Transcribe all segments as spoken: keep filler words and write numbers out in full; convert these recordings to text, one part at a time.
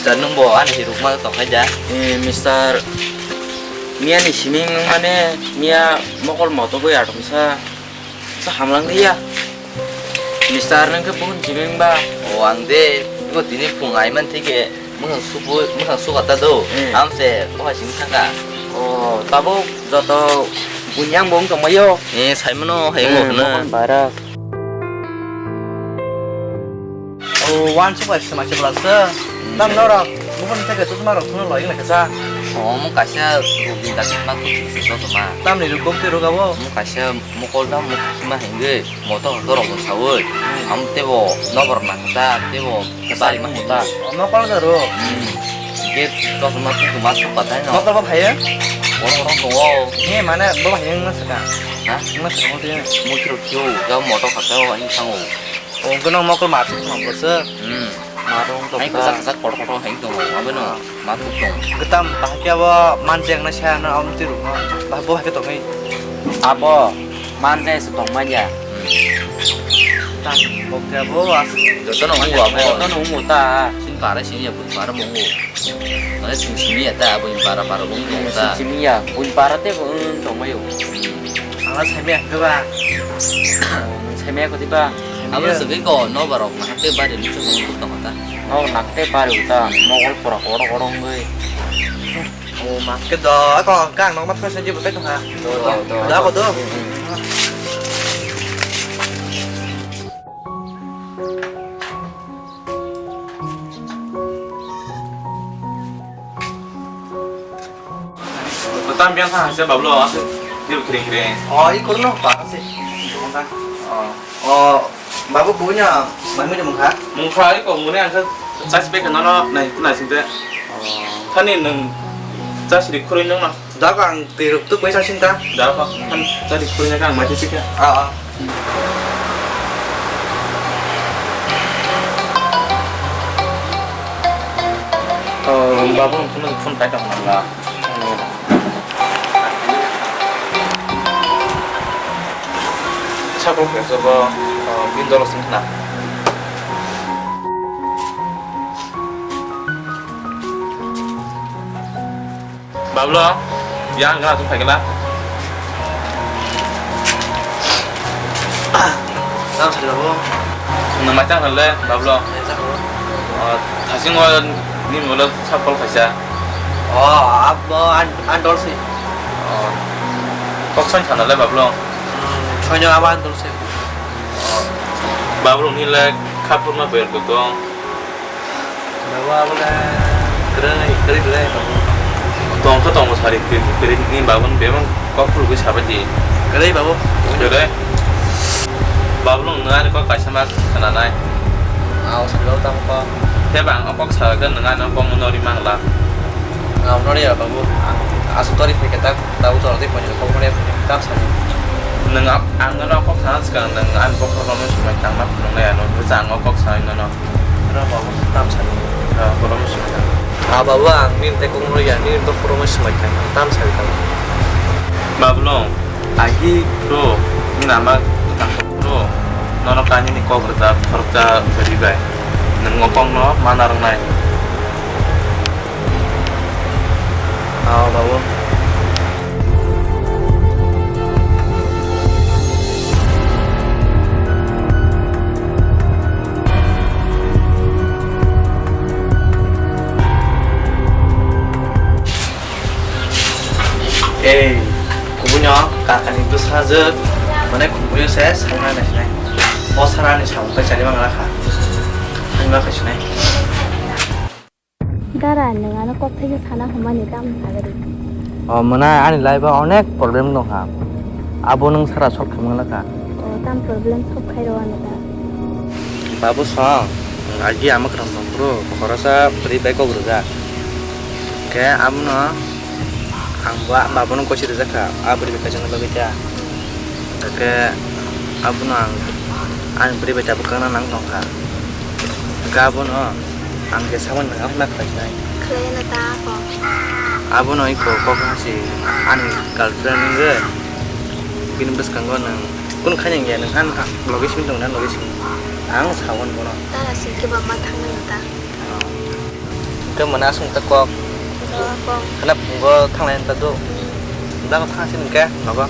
Nwng bo ani hiruk ma tong khai da? Eh, Mister Miya ni siming mane Miya mokol moto boi atom sa, sa hamlang dia. Mister nwng khe buhun siming ba? O ang de, bo tini phung ai man thike, mwkhang subu, mwkhang suka ta do. Hmm. Am se, o hai sing thangka. O, tabuk joto bunyang bo wng tongmai yo. Eh, saimano, hai wng na. Mokol bara. O, wan chubai se mai chubla se. Tam norok, buphang theke chusma rok thuno loi wngla khe sa. O, mo kaisa rubin ta ma kuching se chusma. Tamni ruk kok twi ruk abo. Mo kaisa mokol dam mo ma hingge, moto hoto rok bun sawi. Am tebo nobor na kata, tebo kasari ma kata. O, mokol ga ro. Hmm. Ge chusma tu ma su patai no. Mokol ba phaiye? Oro oro tongo. He, mane bo phaiye wngna saka. Ha? Wngna saka mo twi. Mo kiro kyo, ga moto kata o, ang sango. Wngkhe nwng mokol marsuk tongma bwswk? Hmm. Marwng tongkha. Hai kwchak kwchak kotor kotor hai tongo, abono ma thuk tong. Kwtam bahai khe abo manjak na saya no amo twi rwkno. Bahai bo hai khe tongwi. Abo manjak se tongmanya. Tam bo khe abo as. Jotono wngbo abo. Jotono wngbo ta. Sin para sin ya bul para bongo. Mane sing simi ya ta, buin para para bung bung ta. Sing simi ya, buin para te bung tong mayo. Ang la sami ya keba. Sami ya koti ba? Abo segi ko no barok na te bari lucu bung bung tong ta. Oh, nak te bari uta, mokol pora koro koro ngai. Oh, mak ke do, ko kang no mat ko saji bukai tong ha. Do, do, do. Da ko do. Tam biang thang hasia bablo asuk dibu kring kring. Oh, i kurno pa se. Oh. Oh, babu kunya mai mui mungkha. Mungkha i ko mune angkha chas pe khana no nai nai sinte. Oh. Thani nung chas ri khurui nung na. Da ko ang tiruk tu paisa sinta. Da ko han chas ri khurui na kang mai sike. Ah, ah. Oh, babu phone phone pai tong nang la. Sabo khe sabo, oh, bin dolo sing khna. Bablo, yang gana tu phaikla. Tam sari babo. Nang mai tang le, Bablo. Mai tang le. Oh, thasing o ni mulo sa call khaisa. Oh, abo an, an dol si. Oh. Kok san sana le, Bablo. Hmm, soinyo abo an dol si. Oh. Bablo ni le khapur ma ber ko tong. Babu, abole kwrwi, kwrwi belai, babu. Tongkha tongo sari, kwrwi, kwrwi ni babun bebak kok phulugwi sabaidi. Kwrwi, babu. Kwrwi. Babu, nwng ani kok kaisa ma khwnanai. Aw, sari, babu, tamo kok. Tei ba ang kok sakha, nwng ani kok no ri mangla. Aw, no ri ya, babu. Ang aswk tori phaikhe tak. Tabuk chwla tei poito kok manya tam sani. Nwng ang, ang nono kok sana swkang nwng ani bokhorok no swmai tangma phunuknai ano, hwnkhe ang o kok sanai nono. Ro babu tam sani. Ah, bokhorok no swmai tang. Ah, babu, ang nini tei kok manya, nini bokhorok no swmai tang, tam sani tamo. Babu no, agi bro, nini ama tang kok bro, nono kainwi ni kok rwjak khoroksa bwrwi bai. Nwng o kok no ma narwknai. Ah, babu. Ei, kubunyo kakani bwsajwk, mane kubunyo se saima naisinai. O sarani samung tei chari mangla kha. Saima kaisinai. Dara, nwng ano kok thaisa sana hwnmani tamo sagadi? O mwnai, ani life o onek problem dong kha. Abo nwng sara solve khaimang lakha. O tam problem solve khairo ano ta? Babu song, agi ama kwrwng tong phuru khoroksa bwrwi bai kok rwjak. Khe abono ang bo, babuno kosi rwjak kha, a bwrwi bai kaisa bagwi ta. Khe abono ang ani bwrwi bai tabuk kakna nang tong kha. Khe abono ang je samani nang ma khlai sinai. Khlai na ta kok. Abono iko kok hasi ani girlfriend wngwi bini bwskango nwng kunu khainang ya, nwng han logi simi tong na logi simi. Ang sawan bono. Ta sing khe ba ma thang nang ta. Khe mwnwi aswk ta kok. Ah, kok. Khana phungo thanglai ta do. Jaga thang sini khe nogo.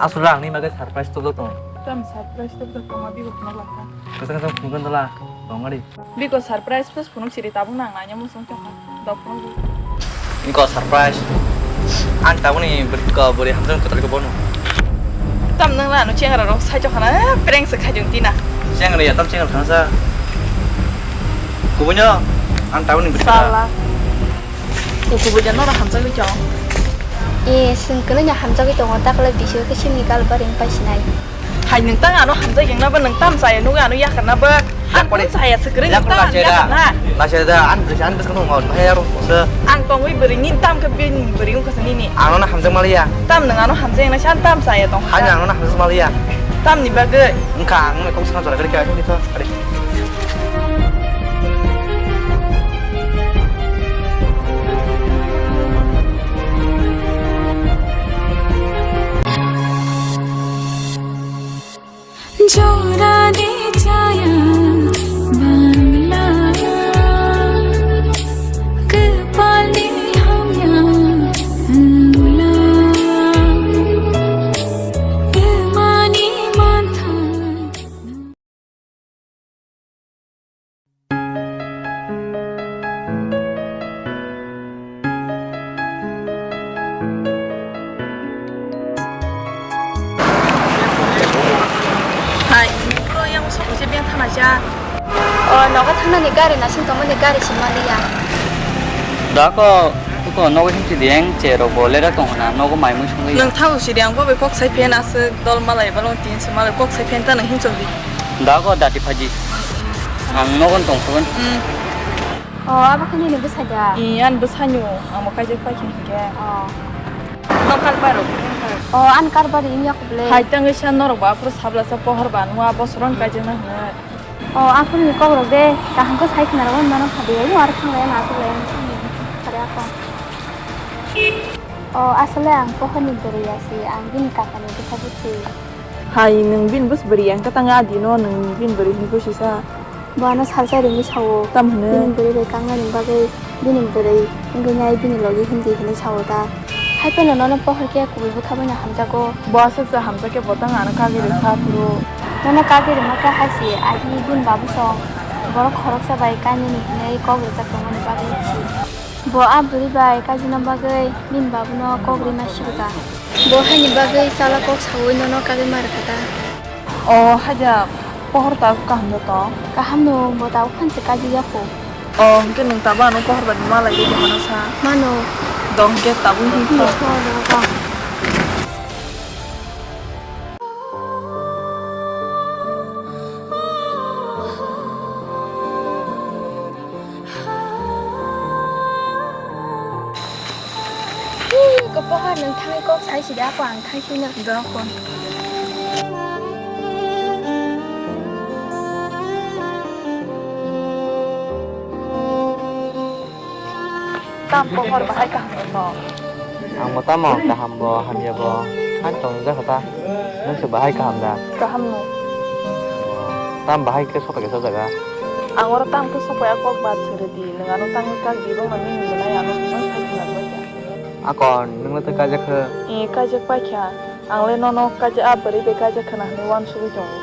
Aswk rang ni bagwi surprise tubujak tongo. Tam surprise tubujak tongma bibo phunuk lakha. Kasa kasa phunukgwi dala tongmani. Biko surprise plus phunuk siri tabuk nang nanya musung chakha. Dok phunuk. Biko surprise. Ang tabukni bwrwi ko bwrwi hamjak kwtal ko bono. Tam nang na no chengra rok sai chokha na prank se khajung tina. Chengra ya tam chengra thangsa. Kubunyo ang tabukni bwrwi. Sala. Kukubuja norok hamjagwi chong. E, chwng kwlwino hamjagwi tongo, takle bisingo khe simni gal baring pai sinai. Hai nwng tang ano hamjak yangna ba nwng tam chaya nugwi ano yakarna ba. Ang yakore, tam chaya se kwrwi nwng yakore tam lachera, yakarna. Lachera da, an bwrwi, an bwskango hor, bahai aro se. Ang tongwi bwrwi nini tam khe bini bwrwi wngkha se nini. Ano na hamjak maliya. Tam nwng ano hamjak yangna san tam chaya tong. Hai nwng ano na hamjak maliya. Tamni bagwi. Wngkha ang kok sana jora gari kaya sini to. Are. Jora de chaya bangla, kwpal de hamya wngla, kwmani mantha. Hai, bro, yang sok je beng thana ja. O, nogo thangnani gari nasing tongmani gari si maliya. Dako, uko nogo himchi dieng che rok bo lera tong hona, nogo mai mui songwi. Nang thau si diang bo be kok sai phen aswk dol malai balong tin se malai kok sai phen ta nang himchok di. Dako dati phaji. Ang nogon tong phobon. Hmm. O, abo khe nini bwsai da? I, ani bwsaino, amo kaijak pai khe hwnkhe. O. Nokal bai rok. O, ani karbari wngya kho bwle. Hai tangwi sa norok bo aphuru sabla sa pohor ba nua bosoron kaijak na hwnwi. O, aphuru ni kok rok de kaham khe sai khna rok mano kha de, amo aro thang lai ma aswk lai. Khare ako. O, aswk le ang pohor ni bwrwi ya si, ang bini kaka ni bwsa bwtwi. Hai, nwng bini bwsa bwrwi yang kwtang a dino nwng bini bwrwi hwnwi bwsisa. Bo ano salsa ringwi sao. Tam hwnwi? Bini bwrwi bai kangnani bagwi bini bwrwi wngwi nai bini logi hindi hwnwi sao ta. Hai phano nono pohor khe kubui bwkha bai no hamjago. Bo aswk se hamjak khe bo tang ano kagwi rwsa phuru. Nono kagwi rwma khe hai se agi bini babu song. Borok khoroksa bai kainwini hwnwi kok rwjak tongmani bagwi si. Bo a bwrwi bai kajina bagwi bini babuno kok rwima sibwkha. Bo haini bagwi chala kok saui nono kagwi ma rwkha ta? O haida, pohor tabuk kaham da tong? Kaham no, bo tabuk phan se kaji ya kho. O hwnkhe nwng tabuk ano pohor bai ma lai di mano sa? Mano. Dong hwnkhe tabuk hwnkhe. Ni pohor no kok. Ih, kok pohor nwng thangwi kok sai sidi, ako ang thangsi no. Dokon. Tam pohor bahai kaham no. Ang bo tamo kaham bo hamya bo. Ang tong jak ta. Nwng se bahai kaham da? Kaham no. Tam bahai khe sopai khe jaga. Ang oro tam khe sopai a kok ba sere di. Nwng ano tangwi kak di bangma nini belai ano bebak sai khna bai kha. Akon, nwng le tei kaijak khe? Ee, kaijak pai kha. Ang le nono kaijak a bwrwi bai kaijak khna hwnwi uansugwi tongo.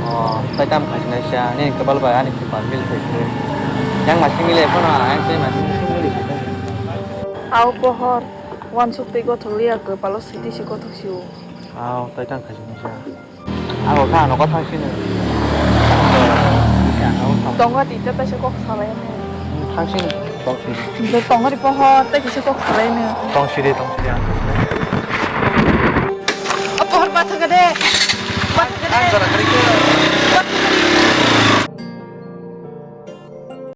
O, tai tam khai sinai sa, nini kwbal bai ani kwbal mili phai khe. Yang masing mili phano, ang tei masing mili phai khe. Au pohor, uansuk tei gothok liya kwbalo swtwi se gothok si o. Au, tai tam khai sinai sa. Ako kha ano kok thang sini. Tongo di, tei kaisa kok salai no. Thang sini, tong sini. Tongo di pohor, tei kaisa kok salai no. Tong sini, tong sini. O pohor bathaka de. Bathaka de. Ang jora kwrwi khe